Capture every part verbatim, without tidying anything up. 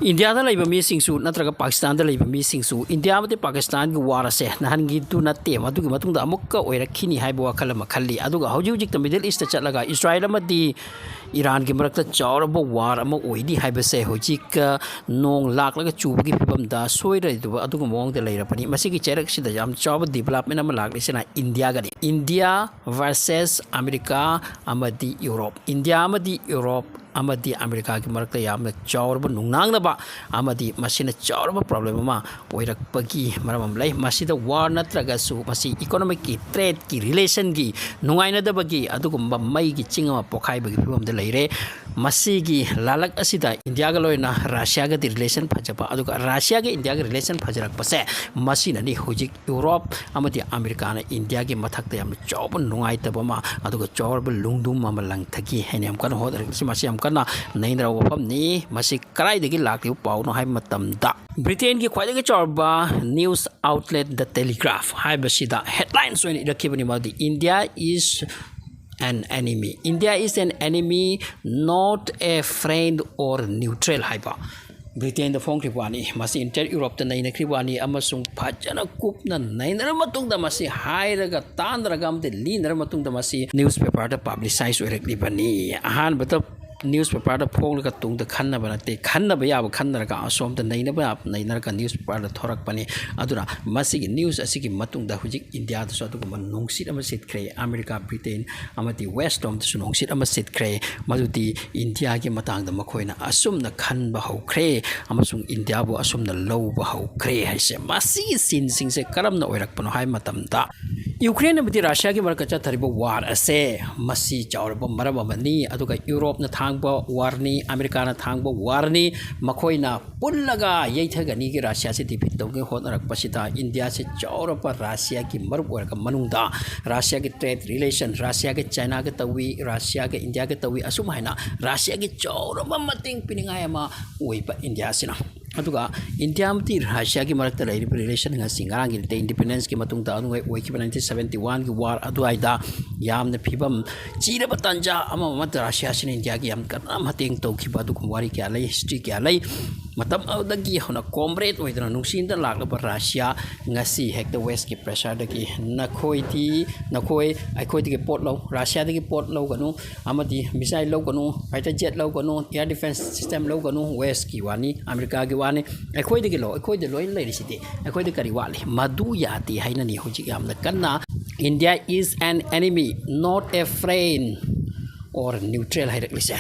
ꯏꯟꯗꯤꯌꯥꯗ ꯂꯩꯕ ꯃꯤꯁꯤꯡꯁꯨ ꯅꯠꯇ꯭ꯔꯒ ꯄꯥꯀꯤꯁꯇꯥꯟꯗ ꯂꯩꯕ ꯃꯤꯁꯤꯡꯁꯨ ꯏꯟꯗꯤꯌꯥ ꯑꯃꯗꯤ ꯄꯥꯀꯤꯁꯇꯥꯟꯒꯤ ꯋꯥꯔ ꯑꯁꯦ ꯅꯍꯥꯟꯒꯤꯗꯨ ꯅꯠꯇꯦ, ꯃꯗꯨꯒꯤ ꯃꯇꯨꯡꯗ ꯑꯃꯨꯛꯀ ꯑꯣꯏꯔꯛꯈꯤꯅꯤ ꯍꯥꯏꯕ ꯋꯥꯈꯜ ꯑꯃ ꯈꯜꯂꯤ꯫ ꯑꯗꯨꯒ ꯍꯧꯖꯤꯛ ꯍꯧꯖꯤꯛꯇ ꯃꯤꯗꯜ ꯏꯁꯇ ꯆꯠꯂꯒ ꯏꯁꯔꯥꯏꯜ ꯑꯃꯗꯤ ꯏꯔꯥꯟꯒꯤ ꯃꯔꯛꯇ ꯆꯥꯎꯔꯕ ꯋꯥꯔ ꯑꯃ ꯑꯣꯏꯅꯤ ꯍꯥꯏꯕꯁꯦ ꯍꯧꯖꯤꯛ, ꯑ, ꯅꯣꯡ ꯂꯥꯛꯂꯒ ꯆꯨꯕꯒꯤ ꯐꯤꯕꯝꯗ ꯁꯣꯏꯔꯣꯏꯗꯕ ꯑꯗꯨꯒꯨꯝꯕ ꯃꯑꯣꯡꯗ ꯂꯩꯔꯕꯅꯤ꯫ ꯃꯁꯤꯒꯤ ꯆꯩꯔꯛꯁꯤꯗ ꯌꯥꯝ ꯆꯥꯎꯕ ꯗꯤꯕꯂꯞꯃꯦꯟ ꯑꯃ ꯂꯥꯛꯂꯤꯁꯤꯅ ꯏꯟꯗꯤꯌꯥꯒꯅꯤ꯫ ꯏꯟꯗꯤꯌꯥ ꯚꯔꯁꯦꯁ ꯑꯃꯦꯔꯤꯀꯥ ꯑꯃꯗꯤ ꯌꯨꯔꯣꯞ꯫ ꯏꯟꯗꯤꯌꯥ ꯑꯃꯗꯤ ꯌꯨꯔꯣꯞ ꯑꯃꯗꯤ ꯑꯃꯦꯔꯤꯀꯥꯒꯤ ꯃꯔꯛꯇ ꯌꯥꯝꯅ ꯆꯥꯎꯔꯕ ꯅꯨꯡꯅꯥꯡꯅꯕ ꯑꯃꯗꯤ ꯃꯁꯤꯅ ꯆꯥꯎꯔꯕ ꯄ꯭ꯔꯣꯕ꯭ꯂꯦꯝ ꯑꯃ ꯑꯣꯏꯔꯛꯄꯒꯤ ꯃꯔꯝ ꯑꯃ ꯂꯩ꯫ ꯃꯁꯤꯗ ꯋꯥꯔ ꯅꯠꯇ꯭ꯔꯒꯁꯨ ꯃꯁꯤ ꯏꯀꯣꯅꯣꯃꯤꯛꯀꯤ, ꯇ꯭ꯔꯦꯗꯀꯤ, ꯔꯤꯂꯦꯁꯟꯒꯤ ꯅꯨꯡꯉꯥꯏꯅꯗꯕꯒꯤ ꯑꯗꯨꯒꯨꯝꯕ ꯃꯩꯒꯤ ꯆꯤꯡ ꯑꯃ ꯄꯣꯛꯈꯥꯏꯕꯒꯤ ꯐꯤꯕꯝꯗ ꯂꯩꯔꯦ꯫ ꯃꯁꯤꯒꯤ ꯂꯥꯂꯛ ꯑꯁꯤꯗ ꯏꯟꯗꯤꯌꯥꯒ ꯂꯣꯏꯅꯅ ꯔꯁꯤꯌꯥꯒꯗꯤ ꯔꯤꯂꯦꯁꯟ ꯐꯖꯕ, ꯑꯗꯨꯒ ꯔꯁꯤꯌꯥꯒ ꯏꯟꯗꯤꯌꯥꯒ ꯔꯤꯂꯦꯁꯟ ꯐꯖꯔꯛꯄꯁꯦ ꯃꯁꯤꯅꯅꯤ ꯍꯧꯖꯤꯛ ꯌꯨꯔꯣꯞ ꯑꯃꯗꯤ ꯑꯃꯦꯔꯤꯀꯥꯅ ꯏꯟꯗꯤꯌꯥꯒꯤ ꯃꯊꯛꯇ ꯌꯥꯝꯅ ꯆꯥꯎꯕ ꯅꯨꯡꯉꯥꯏꯇꯕ ꯑꯃ, ꯑꯗꯨꯒ ꯆꯥꯎꯔꯕ ꯂꯨꯡꯗꯨꯝ ꯑꯃ ꯂꯪꯊꯈꯤ ꯍꯥꯏꯅ ꯌꯥꯝ ꯀꯟꯅ ꯍꯣꯠꯅꯔꯛꯂꯤꯁꯤ꯫ ꯃꯁꯤ ꯌꯥꯝ ꯀꯟꯅ ꯅꯩꯅꯔꯕ ꯋꯥꯐꯝꯅꯤ꯫ ꯃꯁꯤ ꯀꯗꯥꯏꯗꯒꯤ ꯂꯥꯛꯂꯤꯕ ꯄꯥꯎꯅꯣ ꯍꯥꯏꯕ ꯃꯇꯝꯗ, ꯕ꯭ꯔꯤꯇꯦꯟꯒꯤ ꯈ꯭ꯋꯥꯏꯗꯒꯤ ꯆꯥꯎꯔꯕ ꯅ꯭ꯌꯨꯁ ꯑꯥꯎꯠꯂꯦꯠ ꯗ ꯇꯦꯂꯤꯒ꯭ꯔꯥꯐ ꯍꯥꯏꯕꯁꯤꯗ ꯍꯦꯗꯂꯥꯏꯟꯁ ꯑꯣꯏꯅ ꯏꯔꯛꯈꯤꯕꯅꯤ, ꯃꯗꯨꯗꯤ "India is an enemy, India is an enemy, not a friend or neutral" ꯍꯥꯏꯕ ꯕ꯭ꯔꯤꯇꯦꯟꯗ ꯐꯣꯡꯈ꯭ꯔꯤꯕ ꯋꯥꯅꯤ꯫ ꯃꯁꯤ ꯏꯟꯇꯔ ꯌꯨꯔꯣꯞꯇ ꯅꯩꯅꯈ꯭ꯔꯤꯕ ꯋꯥꯅꯤ ꯑꯃꯁꯨꯡ ꯐꯖꯅ ꯀꯨꯞꯅ ꯅꯩꯅꯔ ꯃꯇꯨꯡꯗ, ꯃꯁꯤ ꯍꯥꯏꯔꯒ ꯇꯥꯟꯅꯔꯒ ꯑꯃꯗꯤ ꯂꯤꯅꯔ ꯃꯇꯨꯡꯗ ꯃꯁꯤ ꯅ꯭ꯌꯨꯁ ꯄꯦꯄꯔꯗ ꯄꯥꯕ꯭ꯂꯤꯁꯥꯏꯁ ꯑꯣꯏꯔꯛꯂꯤꯕꯅꯤ꯫ ꯑꯍꯥꯟꯕꯗ ꯅ꯭ꯌꯨꯁ ꯄꯦꯄꯔꯗ ꯐꯣꯡꯂꯒ ꯇꯨꯡꯗ ꯈꯟꯅꯕ ꯅꯠꯇꯦ, ꯈꯟꯅꯕ ꯌꯥꯕ ꯈꯟꯅꯔꯒ, ꯑꯁꯣꯝꯗ ꯅꯩꯅꯕ ꯌꯥꯕ ꯅꯩꯅꯔꯒ ꯅ꯭ꯌꯨꯁ ꯄꯦꯄꯔꯗ ꯊꯣꯔꯛꯄꯅꯤ꯫ ꯑꯗꯨꯅ ꯃꯁꯤꯒꯤ ꯅ꯭ꯌꯨꯁ ꯑꯁꯤꯒꯤ ꯃꯇꯨꯡꯗ ꯍꯧꯖꯤꯛ ꯏꯟꯗꯤꯌꯥꯗꯁꯨ ꯑꯗꯨꯒꯨꯝꯕ ꯅꯨꯡꯁꯤꯠ ꯑꯃ ꯁꯤꯠꯈ꯭ꯔꯦ꯫ ꯑꯃꯦꯔꯤꯀꯥ, ꯕ꯭ꯔꯤꯇꯦꯟ ꯑꯃꯗꯤ ꯋꯦꯁꯂꯣꯝꯗꯁꯨ ꯅꯨꯡꯁꯤꯠ ꯑꯃ ꯁꯤꯠꯈ꯭ꯔꯦ꯫ ꯃꯗꯨꯗꯤ ꯏꯟꯗꯤꯌꯥꯒꯤ ꯃꯇꯥꯡꯗ ꯃꯈꯣꯏꯅ ꯑꯁꯨꯝꯅ ꯈꯟꯕ ꯍꯧꯈ꯭ꯔꯦ ꯑꯃꯁꯨꯡ ꯏꯟꯗꯤꯌꯥꯕꯨ ꯑꯁꯨꯝꯅ ꯂꯧꯕ ꯍꯧꯈ꯭ꯔꯦ ꯍꯥꯏꯁꯦ꯫ ꯃꯁꯤꯒꯤ ꯁꯤꯟꯁꯤꯡꯁꯦ ꯀꯔꯝꯅ ꯑꯣꯏꯔꯛꯄꯅꯣ ꯍꯥꯏꯕ ꯃꯇꯝꯗ, ꯌꯨꯀ꯭ꯔꯦꯟ ꯑꯃꯗꯤ ꯔꯁꯤꯌꯥꯒꯤ ꯃꯔꯛꯇ ꯆꯠꯊꯔꯤꯕ ꯋꯥꯔ ꯑꯁꯦ ꯃꯁꯤ ꯆꯥꯎꯔꯕ ꯃꯔꯝ ꯑꯃꯅꯤ꯫ ꯑꯗꯨꯒ ꯌꯨꯔꯣꯞꯅ ꯊꯥꯡꯕ ꯋꯥꯔꯅꯤ, ꯑꯃꯦꯔꯤꯀꯥꯅ ꯊꯥꯡꯕ ꯋꯥꯔꯅꯤ꯫ ꯃꯈꯣꯏꯅ ꯄꯨꯜꯂꯒ ꯌꯩꯊꯒꯅꯤꯒꯤ ꯔꯁꯤꯌꯥꯁꯤ ꯗꯤꯐꯤꯠ ꯇꯧꯒꯦ ꯍꯣꯠꯅꯔꯛꯄꯁꯤꯗ ꯏꯟꯗꯤꯌꯥꯁꯤ ꯆꯥꯎꯔꯕ ꯔꯁꯤꯌꯥꯒꯤ ꯃꯔꯨꯞ ꯑꯣꯏꯔꯒ ꯃꯅꯨꯡꯗ ꯔꯁꯤꯌꯥꯒꯤ ꯇ꯭ꯔꯦꯗ ꯔꯤꯂꯦꯁꯟ, ꯔꯁꯤꯌꯥꯒ ꯆꯥꯏꯅꯥꯒ ꯇꯧꯏ, ꯔꯁꯤꯌꯥꯒ ꯏꯟꯗꯤꯌꯥꯒ ꯇꯧꯏ, ꯑꯁꯨꯝ ꯍꯥꯏꯅ ꯔꯁꯤꯌꯥꯒꯤ ꯆꯥꯎꯔꯕ ꯃꯇꯦꯡ ꯄꯤꯅꯤꯡꯉꯥꯏ ꯑꯃ ꯑꯣꯏꯕ ꯏꯟꯗꯤꯌꯥꯁꯤꯅ꯫ ꯑꯗꯨꯒ ꯏꯟꯗꯤꯌꯥ ꯑꯃꯗꯤ ꯔꯁꯤꯌꯥꯒꯤ ꯃꯔꯛꯇ ꯂꯩꯔꯤꯕ ꯔꯤꯂꯦꯁꯟ ꯑꯁꯤ ꯉꯔꯥꯡꯒꯤ ꯅꯠꯇꯦ, ꯏꯟꯗꯤꯄꯦꯟꯗꯦꯟꯁꯀꯤ ꯃꯇꯨꯡꯗ ꯑꯗꯨꯉꯩ ꯑꯣꯏꯈꯤꯕ ꯅꯥꯏꯟꯇꯤꯟ ꯁꯕꯦꯟꯇꯤ ꯋꯥꯟꯒꯤ ꯋꯥꯔ ꯑꯗꯨꯋꯥꯏꯗ ꯌꯥꯝꯅ ꯐꯤꯕꯝ ꯆꯤꯔꯕ ꯇꯥꯟꯖꯥ ꯑꯃ ꯑꯃꯗ ꯔꯁꯤꯌꯥꯁꯤꯅ ꯏꯟꯗꯤꯌꯥꯒꯤ ꯌꯥꯝ ꯀꯟꯅ ꯃꯇꯦꯡ ꯇꯧꯈꯤꯕ ꯑꯗꯨꯒꯨꯝꯕ ꯋꯥꯔꯤ ꯀꯌꯥ ꯂꯩ, ꯍꯤꯁꯇ꯭ꯔꯤ ꯀꯌꯥ ꯂꯩ꯫ ꯃꯇꯝ ꯑꯗꯨꯗꯒꯤ ꯍꯧꯅ comrade ꯑꯣꯏꯗꯨꯅ ꯅꯨꯡꯁꯤꯅ ꯂꯥꯛꯂꯕ ꯔꯁꯤꯌꯥ ꯉꯁꯤ ꯍꯦꯛꯇ Westꯀꯤ pressureꯗꯒꯤ ꯅꯈꯣꯏꯗꯤ, ꯅꯈꯣꯏ ꯑꯩꯈꯣꯏꯗꯒꯤ ꯄꯣꯠ ꯂꯧ, ꯔꯁꯤꯌꯥꯗꯒꯤ ꯄꯣꯠ ꯂꯧꯒꯅꯨ, ꯑꯃꯗꯤ missile ꯂꯧꯒꯅꯨ, fighter jet ꯂꯧꯒꯅꯨ, air defense system ꯂꯧꯒꯅꯨ, Westꯀꯤ ꯋꯥꯅꯤ, ꯑꯃꯦꯔꯤꯀꯥꯒꯤ ꯋꯥꯅꯤ, ꯑꯩꯈꯣꯏꯗꯒꯤ ꯂꯧ, ꯑꯩꯈꯣꯏꯗ ꯂꯣꯏꯅ ꯂꯩꯔꯤꯁꯤꯗꯤ, ꯑꯩꯈꯣꯏꯗ ꯀꯔꯤ ꯋꯥꯠꯂꯤ? ꯃꯗꯨ ꯌꯥꯗꯦ ꯍꯥꯏꯅꯅꯤ ꯍꯧꯖꯤꯛ ꯌꯥꯝꯅ ꯀꯟꯅ "India is an enemy, not a friend or neutral" ꯍꯥꯏꯔꯛꯂꯤꯁꯦ꯫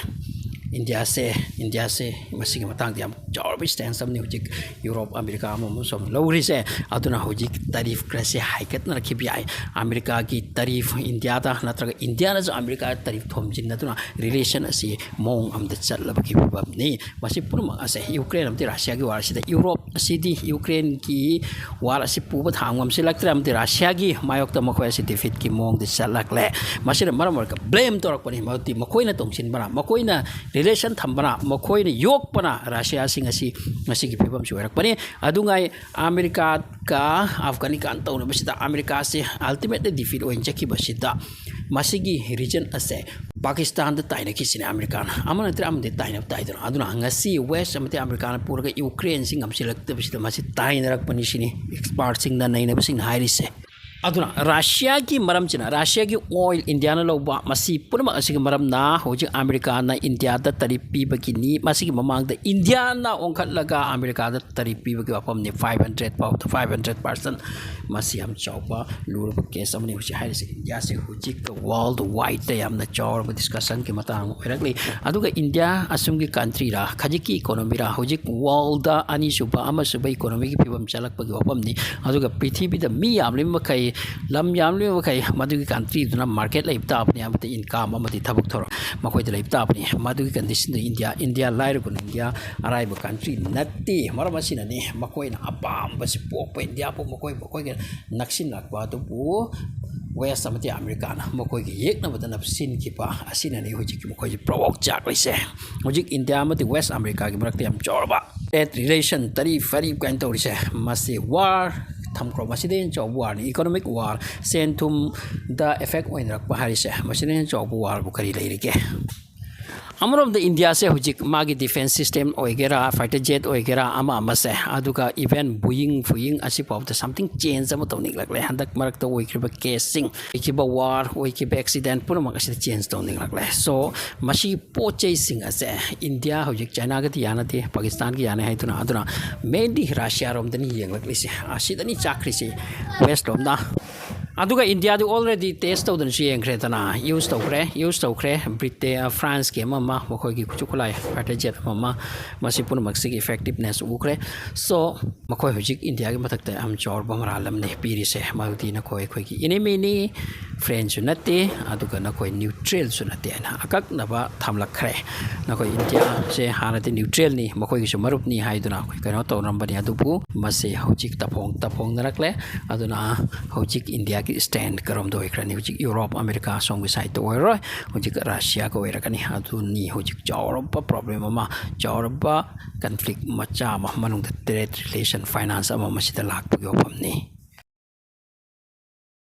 ꯏꯟꯗꯤꯌꯥꯁꯦ, ꯏꯟꯗꯤꯌꯥꯁꯦ ꯃꯁꯤꯒꯤ ꯃꯇꯥꯡꯗ ꯌꯥꯝ ꯆꯥꯎꯔꯕ stance ꯑꯃꯅꯤ ꯍꯧꯖꯤꯛ ꯌꯨꯔꯣꯞ, ꯑꯃꯦꯔꯤꯀꯥ ꯑꯃ ꯑꯃꯁꯨ ꯑꯃ ꯂꯧꯔꯤꯁꯦ꯫ ꯑꯗꯨꯅ ꯍꯧꯖꯤꯛ tariff ꯈꯔꯁꯦ ꯍꯥꯏꯒꯠꯅꯔꯛꯈꯤꯕ ꯌꯥꯏ꯫ ꯑꯃꯦꯔꯤꯀꯥꯒꯤ tariff ꯏꯟꯗꯤꯌꯥꯗ ꯅꯠꯇ꯭ꯔꯒ ꯏꯟꯗꯤꯌꯥꯅꯁꯨ ꯑꯃꯦꯔꯤꯀꯥꯗ tariff ꯊꯣꯝꯖꯤꯟꯅꯗꯨꯅ relation ꯑꯁꯤ ꯃꯑꯣꯡ ꯑꯃꯗ ꯆꯠꯂꯕꯒꯤ ꯐꯤꯕꯝꯅꯤ꯫ ꯃꯁꯤ ꯄꯨꯝꯅꯃꯛ ꯑꯁꯦ ꯌꯨꯀ꯭ꯔꯦꯟ ꯑꯃꯗꯤ ꯔꯁꯤꯌꯥꯒꯤ war ꯑꯁꯤꯗ ꯌꯨꯔꯣꯞ ꯑꯁꯤꯗꯤ ꯌꯨꯀ꯭ꯔꯦꯟꯒꯤ war ꯑꯁꯤ ꯄꯨꯕ ꯊꯥꯡ ꯉꯝꯁꯤꯜꯂꯛꯇ꯭ꯔꯦ ꯑꯃꯗꯤ ꯔꯁꯤꯌꯥꯒꯤ ꯃꯥꯌꯣꯛꯇ ꯃꯈꯣꯏ ꯑꯁꯤ defeatꯀꯤ ꯃꯑꯣꯡꯗ ꯆꯠꯂꯛꯂꯦ꯫ ꯃꯁꯤꯅ ꯃꯔꯝ ꯑꯣꯏꯔꯒ blame ꯇꯧꯔꯛꯄꯅꯤ꯫ ꯃꯗꯨꯗꯤ ꯃꯈꯣꯏꯅ ꯇꯣꯡꯁꯤꯟꯕꯅ, ꯃꯈꯣꯏꯅ relation ꯊꯝꯕꯅ, ꯃꯈꯣꯏꯅ ꯌꯣꯛꯄꯅ ꯔꯁꯤꯌꯥꯁꯤꯡ ꯑꯁꯤ ꯉꯁꯤꯒꯤ ꯐꯤꯕꯝꯁꯤ ꯑꯣꯏꯔꯛꯄꯅꯤ꯫ ꯑꯗꯨꯉꯥꯏ ꯑꯃꯦꯔꯤꯀꯥꯒ ꯑꯐꯒꯥꯅꯤꯁꯇꯥꯟ ꯇꯧꯅꯕꯁꯤꯗ ꯑꯃꯦꯔꯤꯀꯥꯁꯤ ultimately defeat ꯑꯣꯏꯅ ꯆꯠꯈꯤꯕꯁꯤꯗ ꯃꯁꯤꯒꯤ reason ꯑꯁꯦ ꯄꯥꯀꯤꯁꯇꯥꯟꯗ ꯇꯥꯏꯅꯈꯤꯁꯤꯅꯦ ꯑꯃꯦꯔꯤꯀꯥꯅ꯫ ꯑꯃ ꯅꯠꯇ꯭ꯔ ꯑꯃꯗꯤ ꯇꯥꯏꯅꯕ ꯇꯥꯏꯗꯅ꯫ ꯑꯗꯨꯅ ꯉꯁꯤ West ꯑꯃꯗꯤ ꯑꯃꯦꯔꯤꯀꯥꯅ ꯄꯨꯔꯒ ꯌꯨꯀ꯭ꯔꯦꯟꯁꯤ ꯉꯝꯁꯤꯜꯂꯛꯇꯕꯁꯤꯗ ꯃꯁꯤ ꯇꯥꯏꯅꯔꯛꯄꯅꯤ ꯁꯤꯅꯤ expertꯁꯤꯡꯅ, ꯅꯩꯅꯕꯁꯤꯡꯅ ꯍꯥꯏꯔꯤꯁꯦ꯫ ꯑꯗꯨꯅ ꯔꯁꯤꯌꯥꯒꯤ ꯃꯔꯝꯁꯤꯅ, ꯔꯁꯤꯌꯥꯒꯤ oil ꯏꯟꯗꯤꯌꯥꯅ ꯂꯧꯕ, ꯃꯁꯤ ꯄꯨꯝꯅꯃꯛ ꯑꯁꯤꯒꯤ ꯃꯔꯝꯅ ꯍꯧꯖꯤꯛ ꯑꯃꯦꯔꯤꯀꯥꯅ ꯏꯟꯗꯤꯌꯥꯗ tariff ꯄꯤꯕꯒꯤꯅꯤ꯫ ꯃꯁꯤꯒꯤ ꯃꯃꯥꯡꯗ ꯏꯟꯗꯤꯌꯥꯅ ꯑꯣꯟꯈꯠꯂꯒ ꯑꯃꯦꯔꯤꯀꯥꯗ tariff ꯄꯤꯕꯒꯤ ꯋꯥꯐꯝꯅꯤ, five hundred ꯐꯥꯎꯗ, five hundred percent꯫ ꯃꯁꯤ ꯌꯥꯝ ꯆꯥꯎꯕ ꯂꯨꯔꯕ case ꯑꯃꯅꯤ꯫ ꯍꯧꯖꯤꯛ ꯍꯥꯏꯔꯤꯁꯦ ꯏꯟꯗꯤꯌꯥꯁꯦ ꯍꯧꯖꯤꯛ world wideꯇ ꯌꯥꯝꯅ ꯆꯥꯎꯔꯕ discussionꯒꯤ ꯃꯇꯥꯡ ꯑꯣꯏꯔꯛꯂꯤ꯫ ꯑꯗꯨꯒ ꯏꯟꯗꯤꯌꯥ ꯑꯁꯨꯝꯒꯤ countryꯔ, ꯈꯖꯤꯛꯀꯤ economyꯔ ꯍꯧꯖꯤꯛ worldꯗ ꯑꯅꯤꯁꯨꯕ, ꯑꯃꯁꯨꯕ economyꯒꯤ ꯐꯤꯕꯝ ꯆꯠꯂꯛꯄꯒꯤ ꯋꯥꯐꯝꯅꯤ꯫ ꯑꯗꯨꯒ ꯄ꯭ꯔꯤꯊꯤꯕꯤꯗ ꯃꯤ ꯌꯥꯝꯂꯤꯕ ꯃꯈꯩ, ꯂꯝ ꯌꯥꯝꯂꯤꯕ ꯃꯈꯩ ꯃꯗꯨꯒꯤ countryꯗꯨꯅ market ꯂꯩꯕ ꯇꯥꯕꯅꯤ, ꯑꯃꯗꯤ income ꯑꯃꯗꯤ ꯊꯕꯛ ꯊꯧꯔꯝ ꯃꯈꯣꯏꯗ ꯂꯩꯕ ꯇꯥꯕꯅꯤ꯫ ꯃꯗꯨꯒꯤ conditionꯗ ꯏꯟꯗꯤꯌꯥ, ꯏꯟꯗꯤꯌꯥ ꯂꯥꯏꯔꯒꯅ ꯏꯟꯗꯤꯌꯥ ꯑꯔꯥꯏꯕ country ꯅꯠꯇꯦ꯫ ꯃꯔꯝ ꯑꯁꯤꯅꯅꯤ ꯃꯈꯣꯏꯅ ꯑꯄꯥꯝꯕꯁꯤ ꯄꯣꯛꯄ ꯏꯟꯗꯤꯌꯥꯕꯨ ꯃꯈꯣꯏ, ꯃꯈꯣꯏꯒ ꯅꯛꯁꯤꯟꯅꯔꯛꯄ ꯑꯗꯨꯕꯨ West ꯑꯃꯗꯤ ꯑꯃꯦꯔꯤꯀꯥꯅ ꯃꯈꯣꯏꯒꯤ ꯌꯦꯛꯅꯕꯗ ꯅꯞꯁꯤꯟꯈꯤꯕ ꯑꯁꯤꯅꯅꯤ ꯍꯧꯖꯤꯛꯀꯤ ꯃꯈꯣꯏꯁꯤ ꯄ꯭ꯔꯣꯚꯣꯛ ꯆꯥꯛꯂꯤꯁꯦ꯫ ꯍꯧꯖꯤꯛ ꯏꯟꯗꯤꯌꯥ ꯑꯃꯗꯤ West ꯑꯃꯦꯔꯤꯀꯥꯒꯤ ꯃꯔꯛꯇ ꯌꯥꯝ ꯆꯥꯎꯔꯕ trade relation, tariff ꯐꯔꯤꯞ ꯀꯥꯏꯅ ꯇꯧꯔꯤꯁꯦ, ꯃꯁꯤ war ꯊꯝꯈ꯭ꯔꯣ, ꯃꯁꯤꯗꯩ ꯍꯦꯟꯅ ꯆꯥꯎꯕ warꯅꯤ꯫ Economic war, ꯁꯦꯟ ꯊꯨꯝꯗ effect ꯑꯣꯏꯅꯔꯛꯄ ꯍꯥꯏꯔꯤꯁꯦ, ꯃꯁꯤꯗꯩ ꯍꯦꯟꯅ ꯆꯥꯎꯕ warꯕꯨ ꯀꯔꯤ ꯂꯩꯔꯤꯒꯦ? ꯑꯃꯔꯣꯝꯗ ꯏꯟꯗꯤꯌꯥꯁꯦ ꯍꯧꯖꯤꯛ ꯃꯥꯒꯤ defence system ꯑꯣꯏꯒꯦꯔꯥ, fighter jet ꯑꯣꯏꯒꯦꯔꯥ, ꯑꯃ ꯑꯃꯁꯦ, ꯑꯗꯨꯒ even Boeing ꯐꯨꯌꯤꯡ ꯑꯁꯤꯐꯥꯎꯗ something change ꯑꯃ ꯇꯧꯅꯤꯡꯂꯛꯂꯦ꯫ ꯍꯟꯗꯛ ꯃꯔꯛꯇ ꯑꯣꯏꯈ꯭ꯔꯤꯕ caseꯁꯤꯡ, ꯑꯣꯏꯈꯤꯕ war, ꯑꯣꯏꯈꯤꯕ accident ꯄꯨꯝꯅꯃꯛ ꯑꯁꯤꯗ change ꯇꯧꯅꯤꯡꯂꯛꯂꯦ꯫ So ꯃꯁꯤ ꯄꯣꯠ ꯆꯩꯁꯤꯡ ꯑꯁꯦ ꯏꯟꯗꯤꯌꯥ ꯍꯧꯖꯤꯛ ꯆꯥꯏꯅꯥꯒꯗꯤ ꯌꯥꯅꯗꯦ, ꯄꯥꯀꯤꯁꯇꯥꯟꯒ ꯌꯥꯅꯩ ꯍꯥꯏꯗꯨꯅ, ꯑꯗꯨꯅ mainly ꯔꯁꯤꯌꯥꯔꯣꯝꯗꯅꯤ ꯌꯦꯡꯂꯛꯂꯤꯁꯦ, ꯑꯁꯤꯗꯅꯤ ꯆꯥꯛꯈ꯭ꯔꯤꯁꯤ, west ꯂꯣꯝꯗ꯫ ꯑꯗꯨꯒ ꯏꯟꯗꯤꯌꯥꯗꯤ already test ꯇꯧꯗꯅꯁꯨ ꯌꯦꯡꯈ꯭ꯔꯦꯗꯅ, use ꯇꯧꯈ꯭ꯔꯦ, use ꯇꯧꯈ꯭ꯔꯦ꯫ ꯕ꯭ꯔꯤꯇꯦ-, ꯐ꯭ꯔꯥꯟꯁꯀꯤ ꯑꯃ ꯑꯃ, ꯃꯈꯣꯏꯒꯤ ꯈꯨꯠꯁꯨ ꯈꯨꯠꯂꯥꯏ, fighter jet ꯑꯃ ꯑꯃ, ꯃꯁꯤ ꯄꯨꯝꯅꯃꯛꯁꯤꯒꯤ effectiveness ꯎꯈ꯭ꯔꯦ꯫ So ꯃꯈꯣꯏ ꯍꯧꯖꯤꯛ ꯏꯟꯗꯤꯌꯥꯒꯤ ꯃꯊꯛꯇ ꯌꯥꯝ ꯆꯥꯎꯔꯕ ꯃꯔꯥꯜ ꯑꯃꯅꯤ ꯄꯤꯔꯤꯁꯦ, ꯃꯗꯨꯗꯤ ꯅꯈꯣꯏ ꯑꯩꯈꯣꯏꯒꯤ enemyꯅꯤ, friendꯁꯨ ꯅꯠꯇꯦ, ꯑꯗꯨꯒ ꯅꯈꯣꯏ neutralꯁꯨ ꯅꯠꯇꯦ ꯍꯥꯏꯅ ꯑꯀꯛꯅꯕ ꯊꯝꯂꯛꯈ꯭ꯔꯦ꯫ ꯅꯈꯣꯏ ꯏꯟꯗꯤꯌꯥꯁꯦ ꯍꯥꯟꯅꯗꯤ neutralꯅꯤ, ꯃꯈꯣꯏꯒꯤꯁꯨ ꯃꯔꯨꯞꯅꯤ ꯍꯥꯏꯗꯨꯅ ꯑꯩꯈꯣꯏ ꯀꯩꯅꯣ ꯇꯧꯔꯝꯕꯅꯤ, ꯑꯗꯨꯕꯨ ꯃꯁꯤ ꯍꯧꯖꯤꯛ ꯇꯐꯣꯡ ꯇꯐꯣꯡꯅꯔꯛꯂꯦ꯫ ꯑꯗꯨꯅ ꯍꯧꯖꯤꯛ ꯏꯟꯗꯤꯌꯥꯒꯤ stand ꯀꯔꯣꯝꯗ ꯑꯣꯏꯈ꯭ꯔꯅꯤ? ꯍꯧꯖꯤꯛ ꯌꯨꯔꯣꯞ, ꯑꯃꯦꯔꯤꯀꯥ ꯁꯣꯝꯒꯤ sideꯇ ꯑꯣꯏꯔꯔꯣꯏ, ꯍꯧꯖꯤꯛ ꯔꯁꯤꯌꯥꯒ ꯑꯣꯏꯔꯒꯅꯤ꯫ ꯑꯗꯨꯅꯤ ꯍꯧꯖꯤꯛ ꯆꯥꯎꯔꯕ problem ꯑꯃ, ꯆꯥꯎꯔꯕ conflict ꯃꯆꯥ ꯑꯃ ꯃꯅꯨꯡꯗ trade relation, finance ꯑꯃ ꯃꯁꯤꯗ ꯂꯥꯛꯄꯒꯤ ꯋꯥꯐꯝꯅꯤ꯫